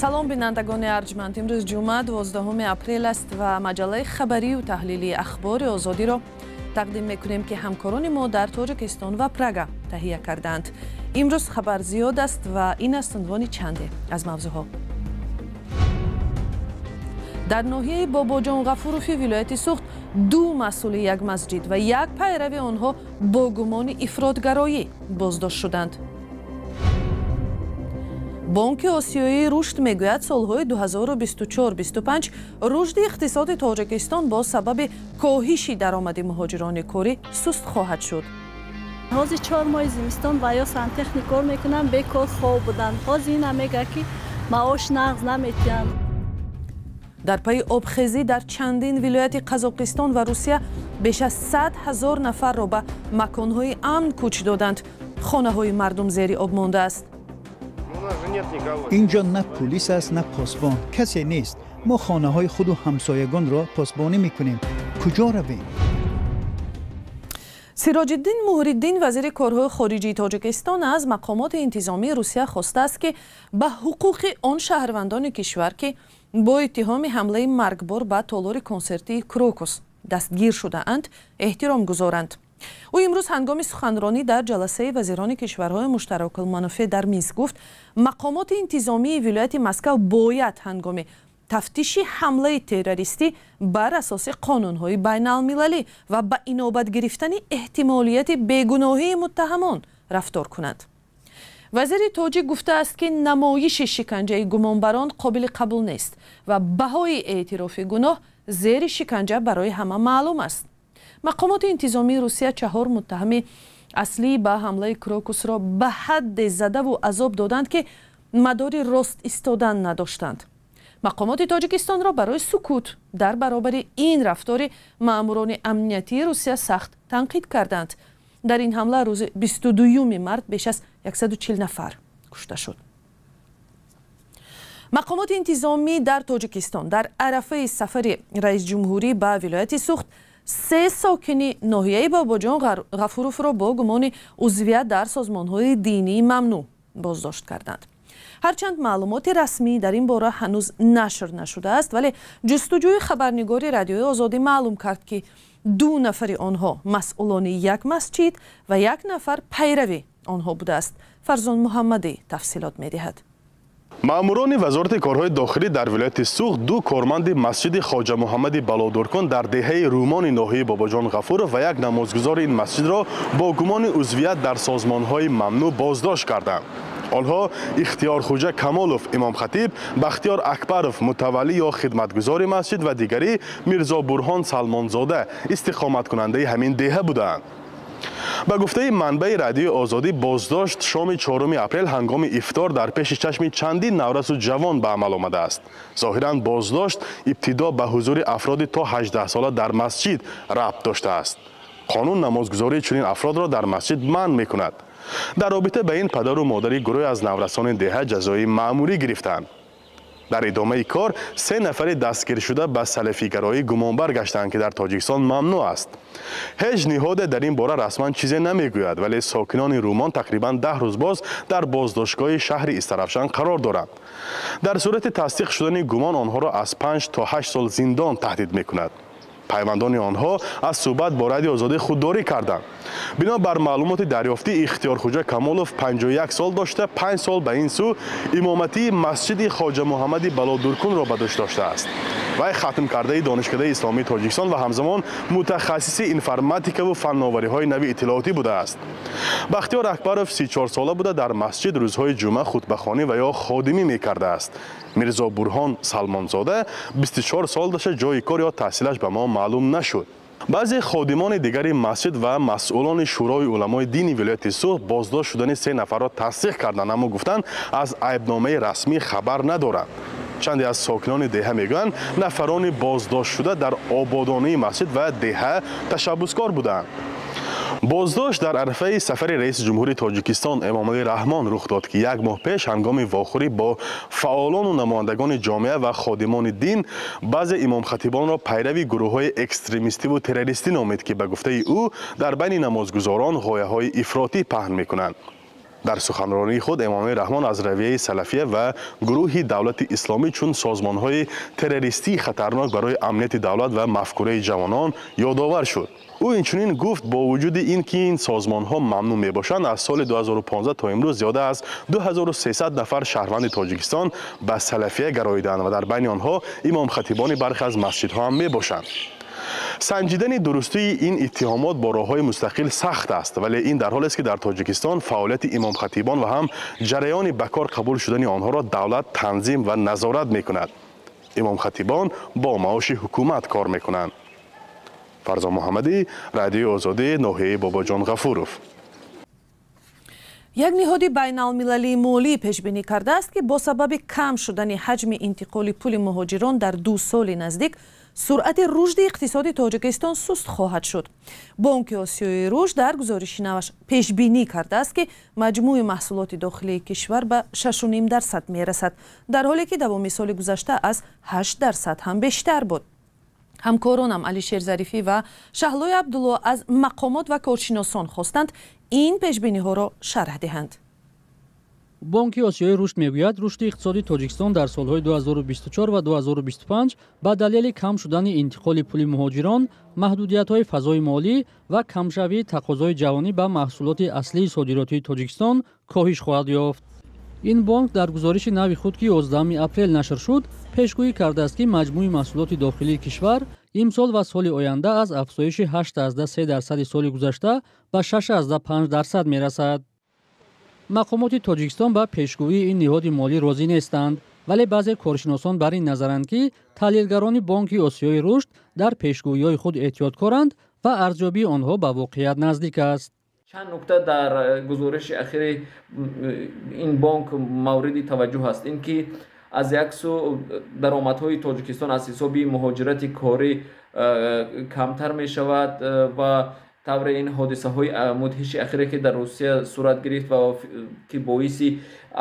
Салом, бинандагони арҷманд. Имрӯз ҷумъа, 12 апрел аст ва маҷаллаи хабарию таҳлилии Ахбори Озодиро тақдим мекунем, ки ҳамкорони мо дар Тоҷикистон ва Прага таҳия кардаанд. Имрӯз хабар зиёд аст ва ин аст унвони чанде аз мавзӯъҳо. Дар ноҳияи Бобоҷон Ғафурови вилояти Суғд ду масъули як масҷид ва як пайрави онҳо бо гумони ифротгароӣ боздошт шуданд. Бонки Осиёии рушд мегӯяд, солҳои 2024-25 рушди иқтисоди Тоҷикистон бо сабаби коҳиши даромади муҳоҷирони корӣ суст хоҳад шуд. Ҳозир 4 моҳи зимистон ва ё сантехник кор мекунам, бекор хоб буданд. Ҳозир ина мега, ки маош нағз наметиҳанд. Дар пайи обхезӣ дар чандин вилояти Қазоқистон ва Русия беш аз 100 000 нафарро ба маконҳои амн кӯч доданд. Хонаҳои мардум зери об мондааст. Инҷо на пулис аст, на посбон, касе нест. Мо хонаҳои худу ҳамсоягонро посбонӣ мекунем. Куҷо равем? Сироҷиддин Муҳриддин, вазири корҳои хориҷии Тоҷикистон, аз мақомоти интизомии Русия хостааст, ки ба ҳуқуқи он шаҳрвандони кишвар, ки бо иттиҳоми ҳамлаи маргбор ба толори консертии Крокус дастгир шудаанд, эҳтиром гузоранд. Ӯ имрӯз ҳангоми суханронӣ дар ҷаласаи вазирони кишварҳои муштаракулманофеъ дар Минск гуфт, мақомоти интизомии вилояти Москав бояд ҳангоми тафтиши ҳамлаи террористӣ бар асоси қонунҳои байналмилалӣ ва ба инобат гирифтани эҳтимолияти бегуноҳии муттаҳамон рафтор кунанд. Вазири тоҷик гуфтааст, ки намоиши шиканҷаи гумонбарон қобили қабул нест ва баҳои эътирофи гуноҳ зери шиканҷа барои ҳама маълум аст. Мақомоти интизомии Русия чаҳор муттаҳами аслӣ ба ҳамлаи Крокусро ба ҳадде задаву азоб доданд, ки мадори рост истодан надоштанд. Мақомоти Тоҷикистонро барои сукут дар баробари ин рафтори маъмурони амниятии Русия сахт танқид карданд. Дар ин ҳамла рӯзи 22 март беш аз 140 нафар кушта шуд. Мақомоти интизомӣ дар Тоҷикистон дар арафаи сафари раисҷумҳурӣ ба вилояти Суғд се сокини ноҳияи Бобоҷон Ғафуровро бо гумони узвият дар созмонҳои динии мамнӯъ боздошт карданд. Ҳарчанд маълумоти расмӣ дар ин бора ҳанӯз нашр нашудааст, вале ҷустуҷӯи хабарнигори Радиои Озодӣ маълум кард, ки ду нафари онҳо масъулони як масҷид ва як нафар пайрави онҳо будааст. Фарзон Муҳаммадӣ тафсилот медиҳад. Маъмурони Вазорати корҳои дохилӣ дар вилояти Суғд ду корманди масҷиди Хоҷа Муҳаммади Балодуркун дар деҳаи Рӯмони ноҳияи Бобоҷон Ғафуров ва як намозгузори ин масҷидро бо гумони узвият дар созмонҳои мамнӯъ боздошт карданд. Онҳо Ихтиёрхуҷа Камолов, имомхатиб, Бахтиёр Акбаров, мутаваллӣ ё хидматгузори масҷид, ва дигарӣ Мирзо Бурҳон Салмонзода, истиқоматкунандаи ҳамин деҳа буданд. Ба гуфтаи манбаи Радиои Озодӣ, боздошт шоми 4 апрел ҳангоми ифтор дар пеши чашми чандин наврасу ҷавон ба амал омадааст. Зоҳиран, боздошт ибтидо ба ҳузури афроди то 18 сола дар масҷид рабт доштааст. Қонун намозгузории чунин афродро дар масҷид манъ мекунад. Дар робита ба ин падару модари гурӯҳе аз наврасони деҳа ҷазои маъмурӣ гирифтанд. Дар идомаи кор се нафари дастгиршуда ба салафигароӣ гумонбар гаштанд, ки дар Тоҷикистон мамнӯъ аст. Ҳеҷ ниҳоде дар ин бора расман чизе намегӯяд, вале сокинони Рӯмон тақрибан 10 рӯз боз дар боздоштгоҳи шаҳри Истаравшан қарор доранд. Дар сурати тасдиқ шудани гумон онҳоро аз 5 то 8 сол зиндон таҳдид мекунад. Пайвандони онҳо аз суҳбат бо Радиои Озодӣ худдорӣ карданд. Бино бар маълумоти дарёфтӣ, Ихтиёрхуҷа Камолов 51 сол дошта, 5 сол ба ин сӯ имоматии масҷиди Хоҷа Муҳаммади Балодуркунро ба дӯш доштааст. Вай хатмкардаи Донишкадаи исломии Тоҷикистон ва ҳамзамон мутахассиси информатикаву фанновариҳои нави иттилоотӣ будааст. Бахтиёр Акбаров 34 сола буда, дар масҷид рӯзҳои ҷумъа хутбахонӣ ва ё ходимӣ мекардааст. Мирзо Бурҳон Салмонзода 24 сол дошта, ҷои кор ё таҳсилаш ба мо маълум нашуд. Баъзе ходимони дигари масҷид ва масъулони Шӯрои уламои дини вилояти Суғд боздошт шудани се нафарро тасдиқ карданд, аммо гуфтанд, аз айбномаи расмӣ хабар надоранд. Чанде аз сокинони деҳа мегӯянд, нафарони боздоштшуда дар ободонии масҷид ва деҳа ташаббускор буданд. Боздошт дар арафаи сафари раиси ҷумҳури Тоҷикистон Эмомалӣ Раҳмон рух дод, ки як моҳ пеш ҳангоми вохӯрӣ бо фаъолону намояндагони ҷомеа ва ходимони дин баъзе имомхатибонро пайрави гурӯҳҳои экстремистиву террористӣ номид, ки ба гуфтаи ӯ дар байни намозгузорон ғояҳои ифротӣ паҳн мекунанд. Дар суханронии худ Эмомалӣ Раҳмон аз равияи салафия ва гурӯҳи давлати исломӣ чун созмонҳои террористии хатарнок барои амнияти давлат ва мафкураи ҷавонон ёдовар шуд. Ӯ инчунин гуфт, бо вуҷуди ин ки ин созмонҳо мамнӯъ мебошанд, аз соли 2015 то имрӯз зиёда аз 2300 нафар шаҳрванди Тоҷикистон ба салафия гароиданд ва дар байни онҳо имомхатибони бархе аз масҷидҳо ҳам мебошанд. Санҷидани дурустии ин иттиҳомот бо роҳҳои мустақил сахт аст, вале ин дар ҳолест, ки дар Тоҷикистон фаъолияти имомхатибон ва ҳам ҷараёни ба кор қабул шудани онҳоро давлат танзим ва назорат мекунад. Имомхатибон бо маоши ҳукумат кор мекунанд. Фарзон Муҳаммадӣ, Радиои Озодӣ, ноҳияи Бобоҷон Ғафуров. Як ниҳоди байналмилалии молӣ пешбинӣ кардааст, ки бо сабаби кам шудани ҳаҷми интиқоли пули муҳоҷирон дар 2 соли наздик суръати рушди иқтисоди Тоҷикистон суст хоҳад шуд. Бонки Осиёи Рушд дар гузориши наваш пешбинӣ кардааст, ки маҷмӯи маҳсулоти дохилии кишвар ба 6,5% мерасад, дар ҳоле ки давоми соли гузашта аз 8% ҳам бештар буд. Ҳамкоронам Алишер Зарифӣ ва Шаҳлои Абдулло аз мақомот ва коршиносон хостанд ин пешбиниҳоро шарҳ диҳанд. Бонки Осиёи Рушд мегӯяд, рушди иқтисоди Тоҷикистон дар солҳои 2024 ва 2025 ба далели кам шудани интиқоли пули муҳоҷирон, маҳдудиятҳои фазои молӣ ва камшавии тақозои ҷаҳонӣ ба маҳсулоти аслии содиротии Тоҷикистон коҳиш хоҳад ёфт. Ин бонк дар гузориши нави худ, ки 11 апрел нашр шуд, пешгӯӣ кардааст, ки маҷмӯи маҳсулоти дохилии кишвар имсол ва соли оянда аз афзоиши 8,3% соли гузашта ба 6,5% мерасад. Мақомоти Тоҷикистон ба пешгӯии ин ниҳоди молӣ розӣ нестанд, вале баъзе коршиносон бар ин назаранд, ки таҳлилгарони Бонки Осиёи Рушд дар пешгӯиҳои худ эҳтиёткоранд ва арзёбии онҳо ба воқеият наздик аст. Чанд нукта дар гузориши ахири ин бонк мавриди таваҷҷӯҳ аст. Ин ки аз як сӯ даромадҳои Тоҷикистон аз ҳисоби муҳоҷирати корӣ камтар мешавад ва тавре ин ҳодисаҳои мудҳиши ахире, ки дар Русия сурат гирифт ва ки боиси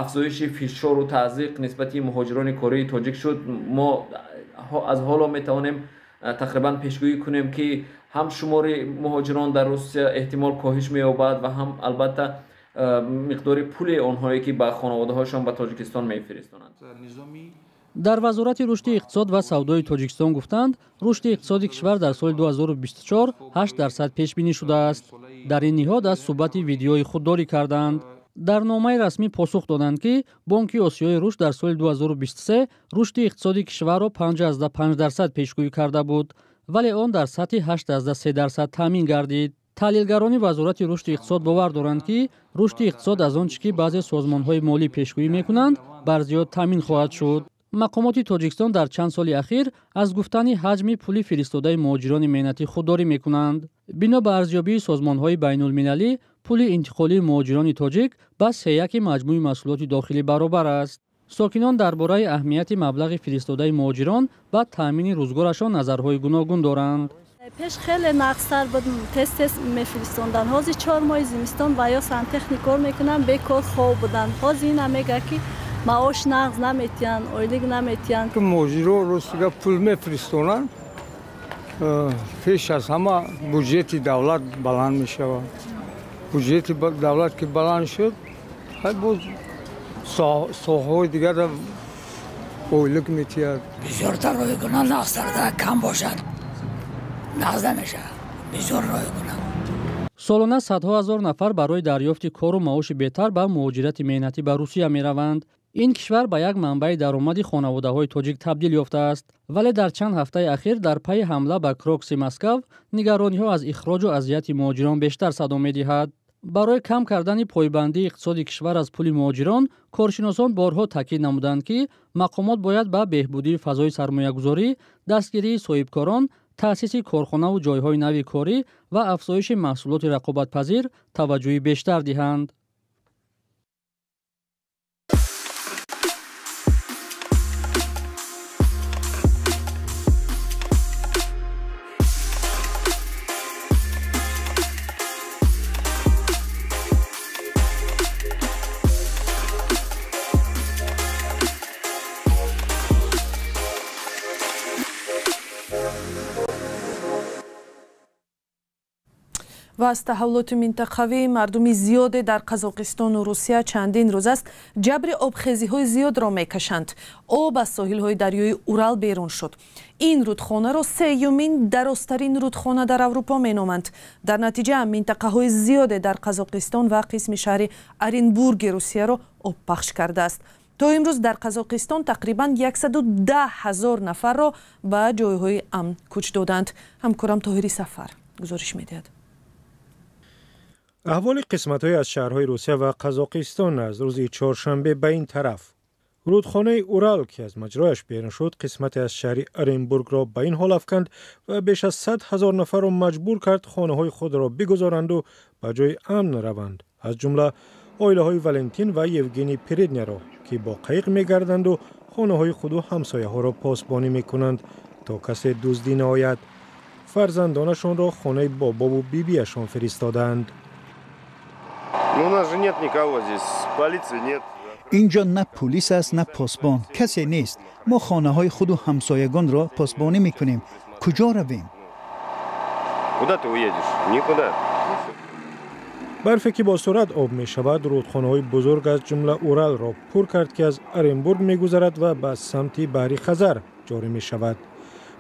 афзоиши фишору таъзиқ нисбати муҳоҷирони кории тоҷик шуд, мо аз ҳоло метавонем тақрибан пешгӯӣ кунем, ки ҳам шумори муҳоҷирон дар Русия эҳтимол коҳиш меёбад ва ҳам албатта миқдори пули онҳое, ки ба хонаводаҳояшон ба Тоҷикистон мефиристонанд. Дар Вазорати рушди иқтисод ва савдои Тоҷикистон гуфтанд, рушди иқтисоди кишвар дар соли 2024 8% пешбинӣ шудааст. Дар ин ниҳод аз суҳбати видеои худдорӣ карданд. Дар номаи расмӣ посух доданд, ки Бонки Осиёи Рушд дар соли 2023 рушди иқтисоди кишварро 5,5% пешгӯӣ карда буд, вале он дар сатҳи 8,3% таъмин гардид. Таҳлилгарони Вазорати рушди иқтисод бовар доранд, ки рушди иқтисод аз он чӣ ки баъзе созмонҳои молӣ пешгӯӣ мекунанд, бар зиёд таъмин хоҳад шуд. Мақомоти Тоҷикистон дар чанд соли ахир аз гуфтани ҳаҷми пули фиристодаи муҳоҷирони меҳнатӣ худдорӣ мекунанд. Бино ба арзёбии созмонҳои байнулмилалӣ, пули интиқолии муҳоҷирони тоҷик ба 3,1 маҷмӯи маҳсулоти дохилӣ баробар аст. Сокинон дар бораи аҳамияти маблағи фиристодаи муҳоҷирон ба таъмини рӯзгорашон назарҳои гуногун доранд. Пеш хеле нақстар буд, тез-тез мефиристонданд. Ҳозир 4 моҳи зимистон ва ё сантехник кор мекунанд, бекор хоб буданд. Ҳозир ина мегӯяд, ки маош нағз наметиҳанд, ойлик наметиҳанд. Муҳоҷиро ростига пул мефиристонанд, пеш аз ҳама буҷети давлат баланд мешавад. Буҷети давлат ки баланд шуд, боз соҳаҳои дигарро ойлик метиҳад. Бисёртар рой кунанд, нағзтар кам бошад, нағз намешавад, бисёр рой кунанд. Солона садҳо ҳазор нафар барои дарёфти кору маоши беҳтар ба муҳоҷирати меҳнатӣ ба Русия мераванд. Ин кишвар ба як манбаи даромади хонаводаҳои тоҷик табдил ёфтааст, вале дар чанд ҳафтаи ахир дар пайи ҳамла ба Крокуси Москав нигарониҳо аз ихроҷу азияти муҳоҷирон бештар садо медиҳад. Барои кам кардани пойбандии иқтисоди кишвар аз пули муҳоҷирон, коршиносон борҳо таъкид намуданд, ки мақомот бояд ба беҳбудии фазои сармоягузорӣ, дастгирии соҳибкорон, таъсиси корхонаву ҷойҳои нави корӣ ва афзоиши маҳсулоти рақобатпазир таваҷҷӯҳи бештар диҳанд. Ва аз таҳаввулоти минтақавӣ мардуми зиёде дар Қазоқистону Русия чандин рӯз аст ҷабри обхезиҳои зиёдро мекашанд. Об аз соҳилҳои дарёи Урал берун шуд. Ин рудхонаро сеюмин дарозтарин рудхона дар Аврупо меноманд. Дар натиҷа минтақаҳои зиёде дар Қазоқистон ва қисми шаҳри Оренбурги Русияро об пахш кардааст. То имрӯз дар Қазоқистон тақрибан 110 ҳазор нафарро ба ҷойҳои амн кӯч доданд. Ҳамкорам Тоҳири Сафар гузориш медиҳад. Аҳволи қисматҳое аз шаҳрҳои Русия ва Қазоқистон аз рӯзи чоршанбе ба ин тараф. Рудхонаи Урал, ки аз маҷрояш берун шуд, қисмате аз шаҳри Оренбургро ба ин ҳол афканд ва беш аз 100 ҳазор нафарро маҷбур кард хонаҳои худро бигузоранду ба ҷои амн раванд, аз ҷумла оилаҳои Валентин ва Евгений Передняро, ки бо қайиқ мегарданду хонаҳои худу ҳамсояҳоро посбонӣ мекунанд, то касе дуздӣ наояд. Фарзандонашонро хонаи бобову бибиашон фиристодаанд. У нас же нет никого здесь, полиции нет. Инҷо на пулис аст, на посбон, касе нест. Мо хонаҳои худу ҳамсоягонро посбонӣ мекунем. Куҷо равем? Куда ты уедешь? Никуда. Барфе ки бо суръат об мешавад, рудхонаҳои бузург, аз ҷумла Уралро пур кард, ки аз Оренбург мегузарад ва ба самти баҳри Хазар ҷорӣ мешавад.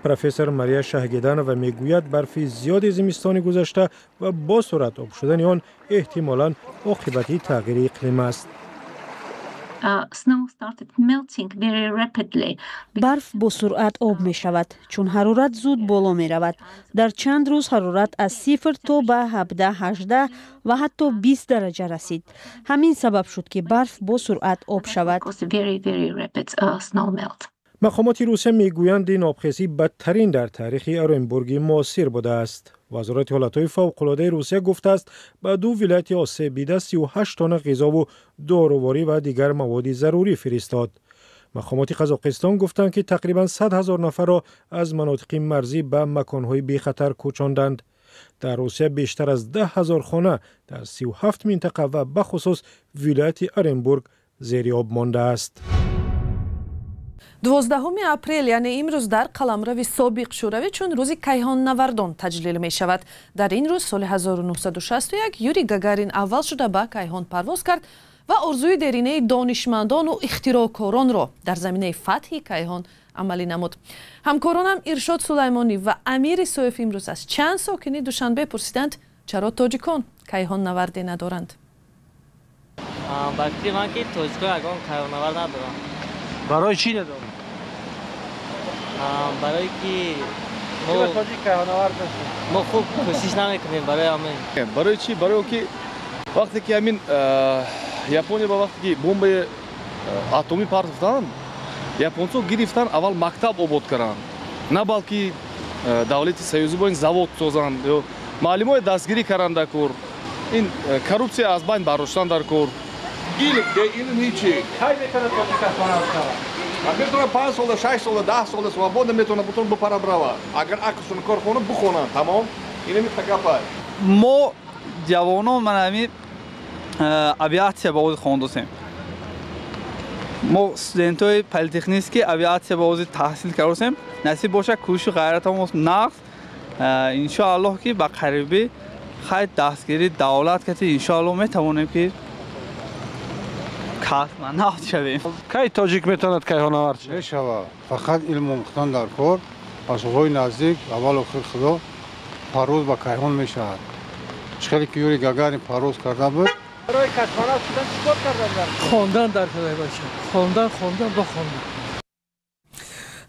Профессор Мария Шаҳгеданова мегӯяд, барфи зиёди зимистони гузашта ва бо суръат об шудани он эҳтимолан оқибати тағйири иқлим аст. Барф бо суръат об мешавад, чун ҳарорат зуд боло меравад. Дар чанд рӯз ҳарорат аз сифр то ба 17, 18 ва ҳатто 20 дараҷа расид. Ҳамин сабаб шуд, ки барф бо суръат об шавад. Мақомоти Русия мегӯянд, ин обхезӣ бадтарин дар таърихи Оренбурги муосир будааст. Вазорати ҳолатҳои фавқулодаи Русия гуфтааст, ба ду вилояти осебдида 38 тонна ғизову доруворӣ ва дигар маводи зарурӣ фиристод. Мақомоти Қазоқистон гуфтанд, ки тақрибан 100 ҳазор нафарро аз манотиқи марзӣ ба маконҳои бехатар кӯчонданд. Дар Русия бештар аз 10 ҳазор хона дар 37 минтақа ва бахусус вилояти Оренбург зери об мондааст. 12 апрел, яъне имрӯз, дар қаламрави собиқ Шӯравӣ чун рӯзи кайҳоннавардон таҷлил мешавад. Дар ин рӯз соли 1961 Юрий Гагарин аввал шуда ба кайҳон парвоз кард ва орзуи деринаи донишмандону ихтироъкоронро дар заминаи фатҳи кайҳон амалӣ намуд. Ҳамкоронам Иршод Сулаймонӣ ва Амир Исоев имрӯз аз чанд сокини Душанбе пурсиданд, чаро тоҷикон кайҳоннавардӣ надоранд. Ба фикри ман, ки тоҷикон ягон кайҳоннавард надоранд. Барои чӣ надоранд? Барое ки мо хуб кӯшиш намекунем барои ҳамин. Барои чӣ? Барои ки вақте ки ҳамин Япония ба вақте ки бомбаи атомӣ партофтанд, японцо гирифтанд, аввал мактаб обод карданд, на балки давлати союзӣ бо ин завод созанд, маълимои дастгирӣ карданд дар кор, ин коррупсия аз байн бардоштан дар кор. Илм бе илм ҳичи. Кай метавонад тоҷик кайҳоннавард шавад? Метавонад 5 сола, 6 сола, 10 сола свободно метавонад бутун бипара брава. Агар ақлшон кор хонад, бухонанд, тамом. Инами гапа. Мо ҷавонон ман ҳамин авиатсия ба ози хондусем. Мо студентои политехнический авиатсия ба ози таҳсил кардусем. Насиб бошад, кӯшу ғайратамон нағз. Иншоаллоҳ, ки ба қарибӣ хай дастгирии давлат кати иншоаллоҳ метавонем, ки касманавт шавем. Кай тоҷик метавонад кайҳонавард шавад? Мешавад. Фақат илм омӯхтан дар кор, ба солҳои наздик, аввал охир худо парвоз ба кайҳон мешавад. Чӣ хеле ки Юрий Гагарин парвоз карда буд. Барои космонавт шудан чӣ кор кардан дар? Хондан дар кор, бача. Хондан, хондан ва хондан.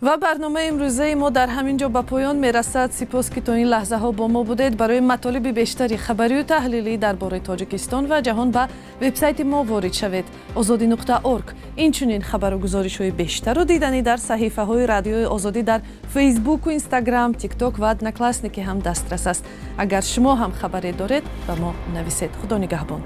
Ва барномаи имрӯзаи мо дар ҳамин ҷо ба поён мерасад. Сипос, ки то ин лаҳзаҳо бо мо будед. Барои матолиби бештари хабарию таҳлилӣ дар бораи Тоҷикистон ва ҷаҳон ба вебсайти мо ворид шавед: озодӣ.орг. Инчунин хабару гузоришҳои бештару диданӣ дар саҳифаҳои Радиои Озодӣ дар Фейсбуку, Инстаграм, Тикток ва Одноклассники ҳам дастрас аст. Агар шумо ҳам хабаре доред, ба мо нависед. Худо нигаҳбон.